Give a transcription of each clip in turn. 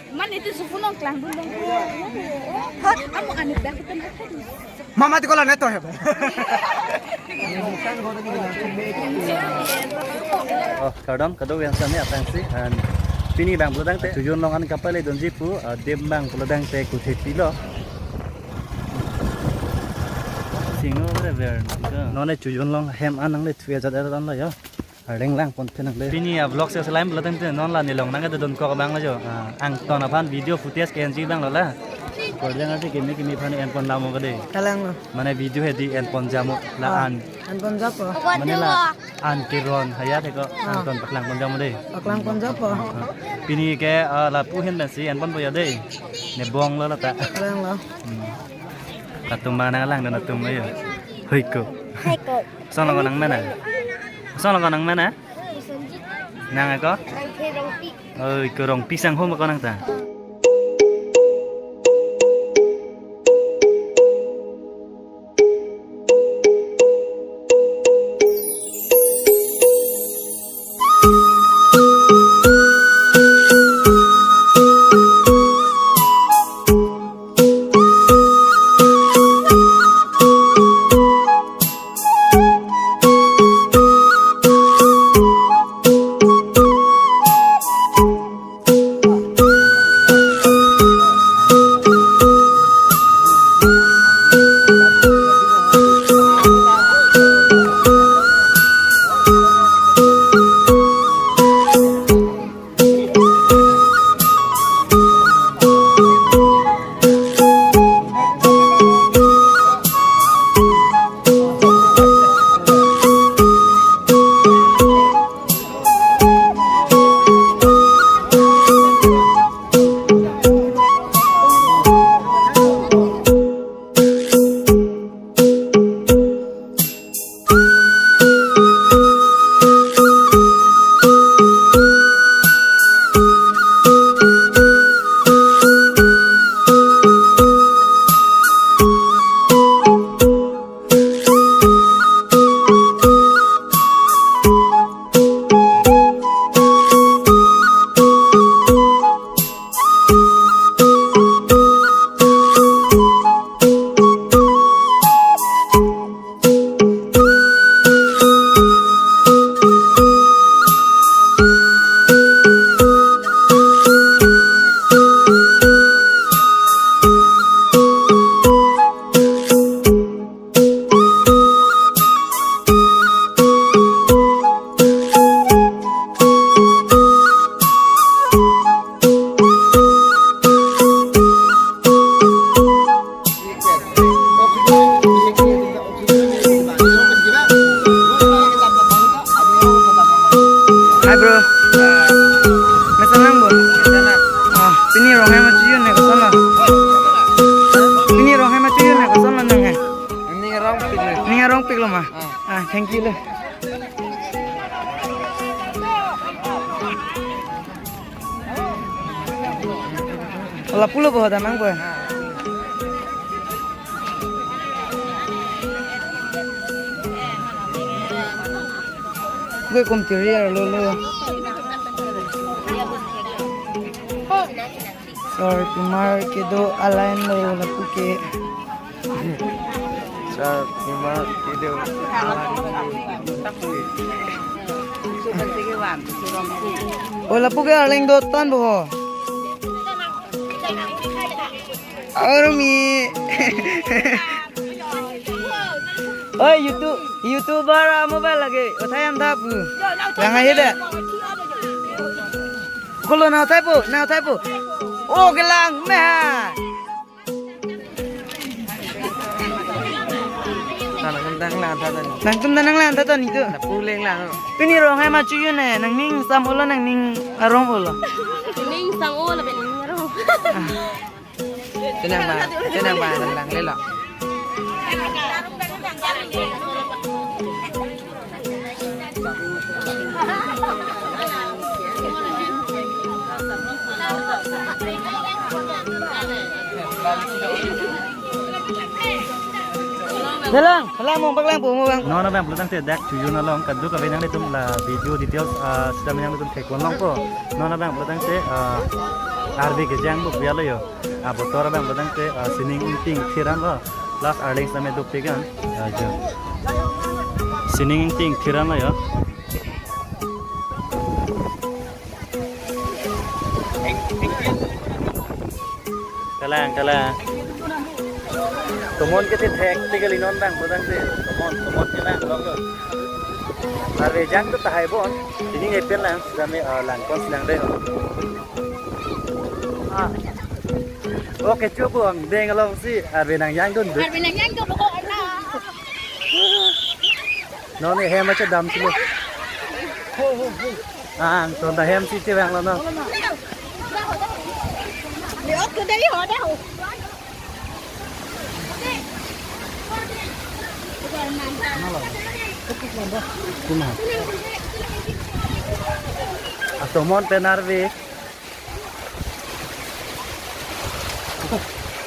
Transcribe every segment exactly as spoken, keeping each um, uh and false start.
Mane itu suku nongklang dun dong. Ha, kamu aneh dah kita nak. Mama ti kola neto ya. Oh, kardom, kado yang sami apangsi, and pini bang pulotangte, Chojun along an kapale dunji pu, ah, adim bang pulotangte kuthe pilo. Singo bre ber, nonke Chojun along hem an nangle thuya jat eran lo yo. Arleng lang pon phenang le. Pini a vlog si selain pulotangte non la nelong nang ada don kok bang lo jo. Ah, angton aphan video footage ke enji bang lo la. Kordeng arti kimi kimi aphan en pon lamo kade. Kalang lo. Mane video hedi en pon jamo la. Ah, an. En pon japo. Mane la an kiron haya theko. Ah. Angton paklang pon jamo de. Paklang pon japo. Ah. Pini ke, ah, lapu ahin pensi en ponpo ya de. Nebong lo lata. Kalang lo. Hmm. Latum ma nang lang dan latum ayo. Hoi ko. Hoi ko. Song lo ko nang mana? Song lo ko nang mana? Nang ako? Oi, ko Rongpi sang home ko nang ta. Hi bro. Mesen lang bro. Ah, pini rong hem achu un ne koson lo? Pini rong hem achu un ne koson lo nang he? Ning arongpik lo. Ning arongpik lo ma? Ah. Ah, thank you lo. Lapu lo bo da nang bo. Gue kum tiri arlo lo. Sarpimar kedo a-line lo lapu ke. Sarpimar kedo a-line lo. O lapu ke arleng do tan bo ho. Armi. Oi, YouTube, YouTuber a-mobile lake. Othai an thap. Lang ahi de. Kolo na othai po, na othai po. O kelang me ha. Nangtum ta nanglang tha ta ni. Nangtum ta nanglang tha ta ni tu. Lapu leng lang. Pini rong hem achu un ne, nangning sam olo, nangning arong olo. Ning sam olo, pen ning arong. Tenang ba, tenang ba, tenang lelo. Dalang, dalang, mong paklang po, mong paklang. Non abang pulo tangte dak Chojun along kadokave nanglitum la video details, ah, sita nanglitum theklong po. Non abang pulo tangte, ah, arve kejang buk bialo yo. Ah, botor abang pulo tangte, ah, sining ingting thiran lo. Plus arleng same duk tigan. Ah, jo. Sining ingting thiran lo yo. Kalang, kalang. Tomon ke thek tiga linon dang, bodang te. Tomon, tomon ke lang, long lo. Arve jang tu tahai bon. Ini ngepen lang, sami, eh, langkon selang deh. Ah. Oke, coba ang deng along si arve nangjangdun deh. Arve nangjangdun, oh, Allah. Non ne hem ache dam silo. Ang ton ta hem si chevanglo non. Atomon pen arve.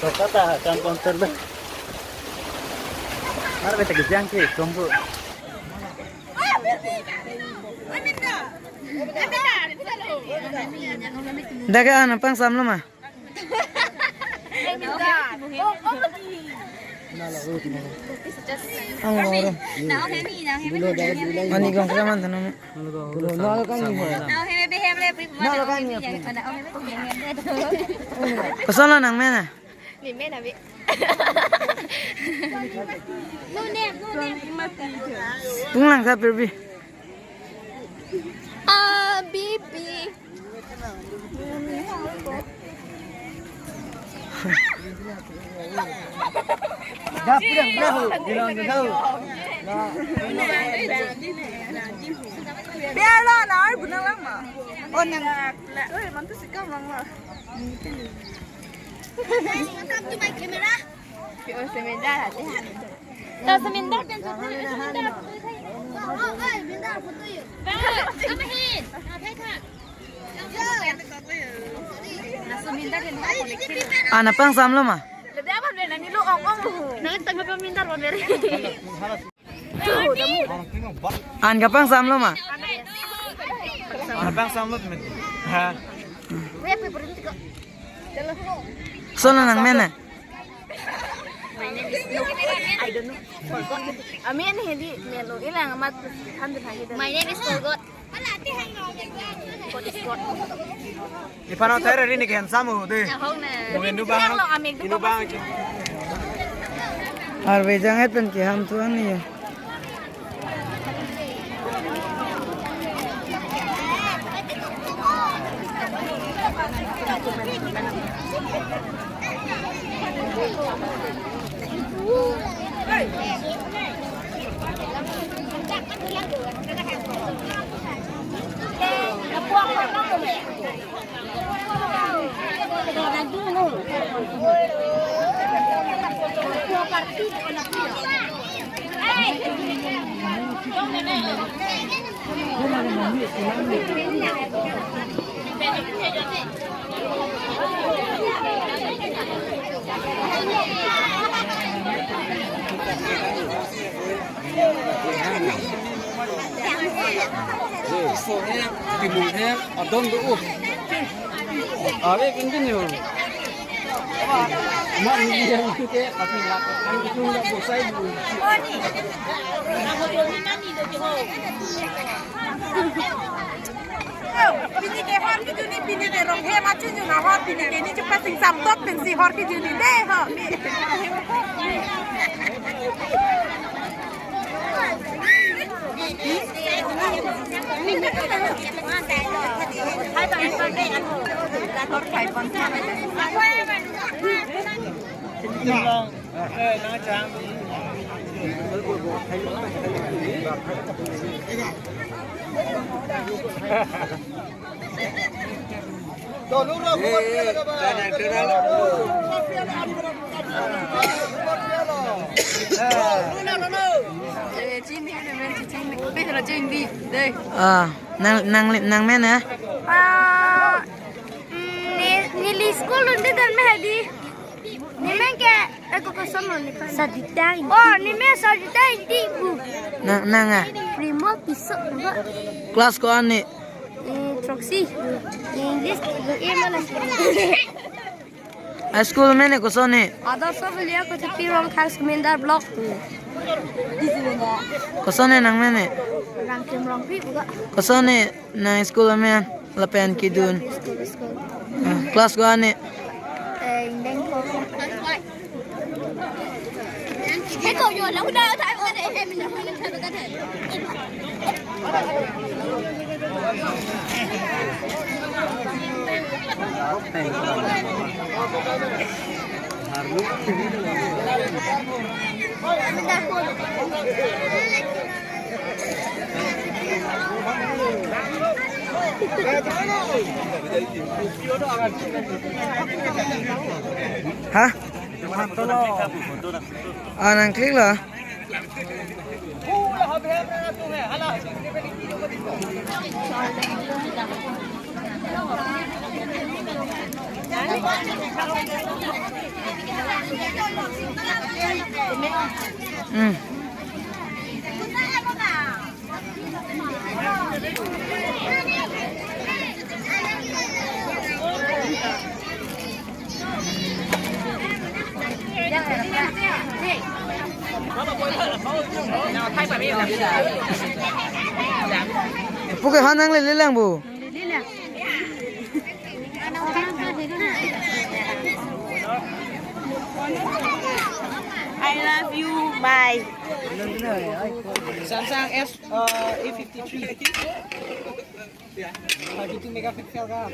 Tokata kam konter be. Arve ta kejang ke, tombu. Dak ke an nangpangsamlo ma? Ang oro. Ani kong kira man tano. Koson lo nangmen a? Ni men abi. Punglang sa pirbi. Abibi. Biar lo na, ai bunang lang ma. Oh, nang. Oi, mantu sikam lang ma. Come to my camera. Yo, semendar ate. Ta semendar pen photo, semendar photo. Oh, oh, semendar photo yo. Bang, come here. Ah, thai tha. Yo. Na semendar pen photo. Ah, nangpangsamlo ma? Lede aban le nani lo ong ong lo. Nang tang apa mindar pon beri. An kapangsamlo ma? Kapangsamlo temen. Ha. Koson lo nangmen a? My name is, no, I don't know. Forgot. Amen hindi melo ilang amat. My name is Forgot. Iphan athai ri ni ke handsome ho de. Ahong na. Mo indu bang. Indu bang. Arve jang et pen ke ham tu ani ya. So he, timung he, adon do. Ave kintin yo. Man ni yang ke, tapi lak kan itu nggak bosai dulu. Pini ke hor kejuni, pini ke rong he machu juna hor, pini ke ni cepat sing samtot pensi hor kejuni deh ho. Ah, nang, nang, nangmen a? Ah, mm, ne, neli school unde dan me hadi. Ne men ke Eko kosonlo ne pa? Sadita Ingti. Oh, ne men Sadita Ingti pu. Nang, nang ah? Primol Tisso pu. Class ko-an ne? Eh, throksi. English lo e mala. High school men ne koson ne? Adarsha Vidyalaya Kotepi, Rongkhang Sumindar Block. Koson ne nang men ne? Rangkim Rongpi pu. Koson ne nang school men lapen kedun? School, school. Ah, class ko-an ne? Eh, Indeng ko. Ha? Ah, nang click lo. Hmm. Puke han nanglele lang bu. I love you. Bye. Samsung S, uh, A fifty-three. Thirty-two megapixel ka.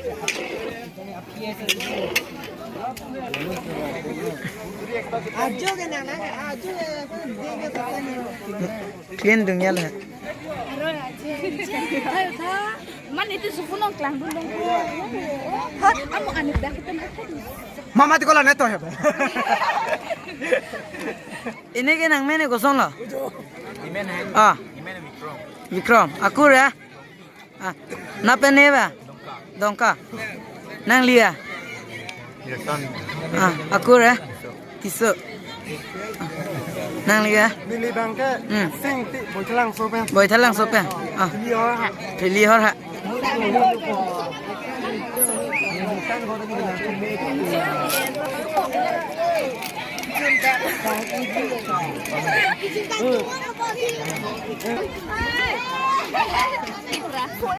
Ajo ke nang, ajo ke, apa, dia ke apa ni? Clean dong ya lah. Man itu suku nong klang dong. Hot, kamu aneh dah kita nak. Mama ti kola neto ya. Ini ke nang men ne kosonlo? Ah. Vikram. Akur ya? Ah, nangpen ne ba? Dongka. Nangli ya? Ah, akur ya? Tisso. Ah. Nangli ya? Neli abang ke Hmm. Sing ti Boithalangso pen. Boithalangso pen. Ah. Phili hor ha. Phili hor ha.